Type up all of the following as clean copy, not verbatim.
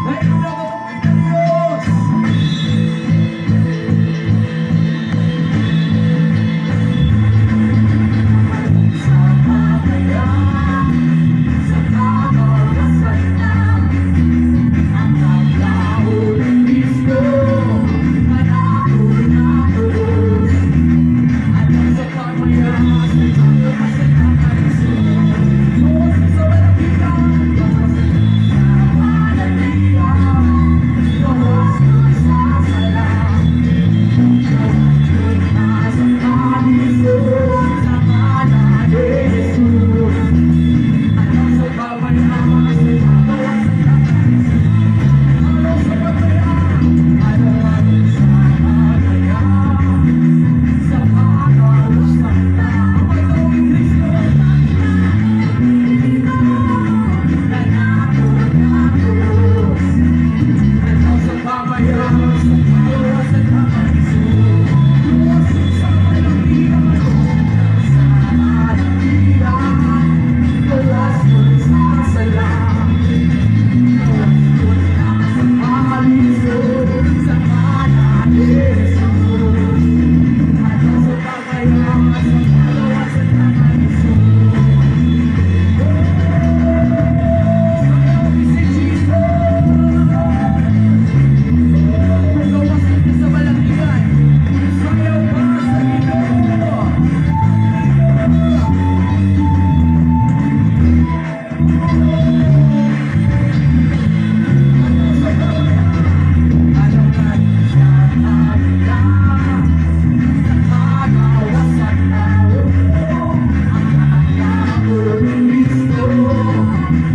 Dahil na katuloy na Diyos. Sa mamaya, sa kagawasan na, ang tao ni Kristo, panako na krus. At sa pamaya, sa kagawasan na Kristo. Gawas sa malapitan, gawas sa malapitan, gawas sa sala. Sa kaliso, sa ngalan ni Jesus. Ano sa pamaya, sa kagawasan na Kristo. Ano sa pamaya, ano sa pamaya, sa kagawasan na. Ang pagtawag ni Kristo. Nanako na krus. Ano sa pamaya, sa kagawasan na Kristo. Gawas sa malapitan, sa malapitan, gawas sa sala. Sa kaliso, sa ngalan ni Jesus. Ano sa pamaya, sa kagawasan na Kristo. Sayaw si Jesus! Kung gawasin ka sa balatian, sayaw ka sa Ginoo! Ano sa pamaya? Ano ka sa pamaya? Sa kagawasan na ang tao ni Kristo,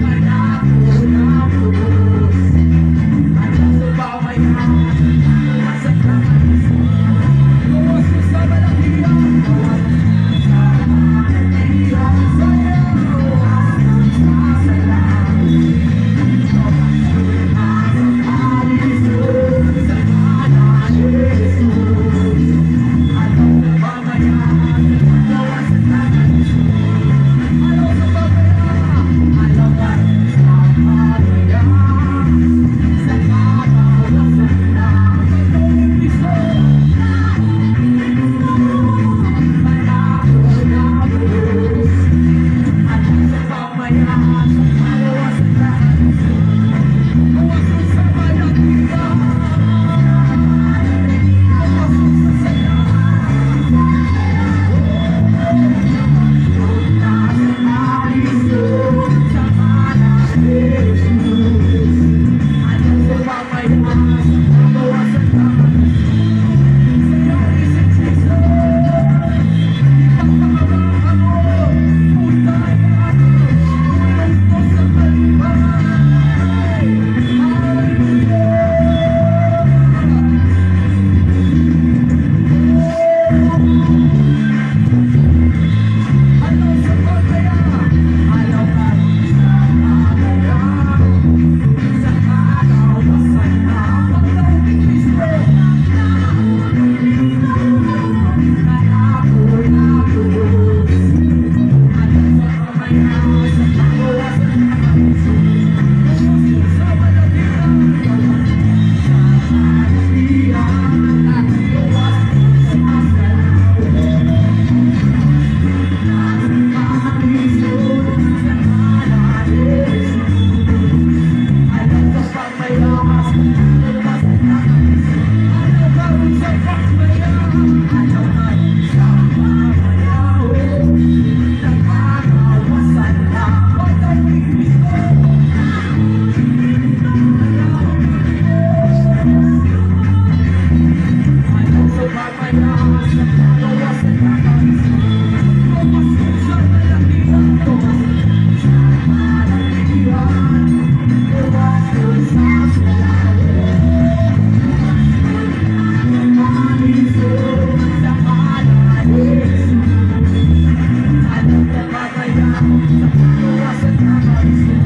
panako na krus. Ano sa pamaya? Sa kagawasan. Gawas sa malakihan, gawas sa malakihan, sayaw, sa sala. Sa kaliso, sa ngalan ni Jesus. Ano sa pamaya, sa kagawasan na Kristo. Ano sa pamaya, ano ka sa pamaya, sa kagawasan na. Pagtawag ni Kristo. Panako na krus. Ano sa pamaya, sa kagawasan na Kristo. Gawas sa malakihan, gawas sa sala. Sa kaliso, sa ngalan ni Jesus. Ano sa pamaya, sa kagawasan na Kristo. Sayaw ni si Jesus. Ipagpakabang ako, putaya, ko sa kalipay. Hallelujah! Ano sa pamaya? Ano ka sa pamaya? Sa kagawasan na pagtawag ni Kristo. Panako na krus. Ano sa pamaya? Sa kagawasan na Kristo. Gawas sa malatian, gawas sa malatian, gawas sa sala. Sa kaliso, sa ngalan ni Jesus. Ano sa pamaya, sa kagawasan na Kristo. Ano karon sa pamaya? Ano karon sa pamaya? Sa kagawasan na pagtawag ni Kristo. Panako na krus. Ano sa pamaya, sa kagawasan na Kristo. Gawas sa malakihan, gawas sa malakihan, gawas sa sala. Sa kaliso, sa ngalan ni Jesus. Ano sa pamaya, sa kagawasan na Kristo.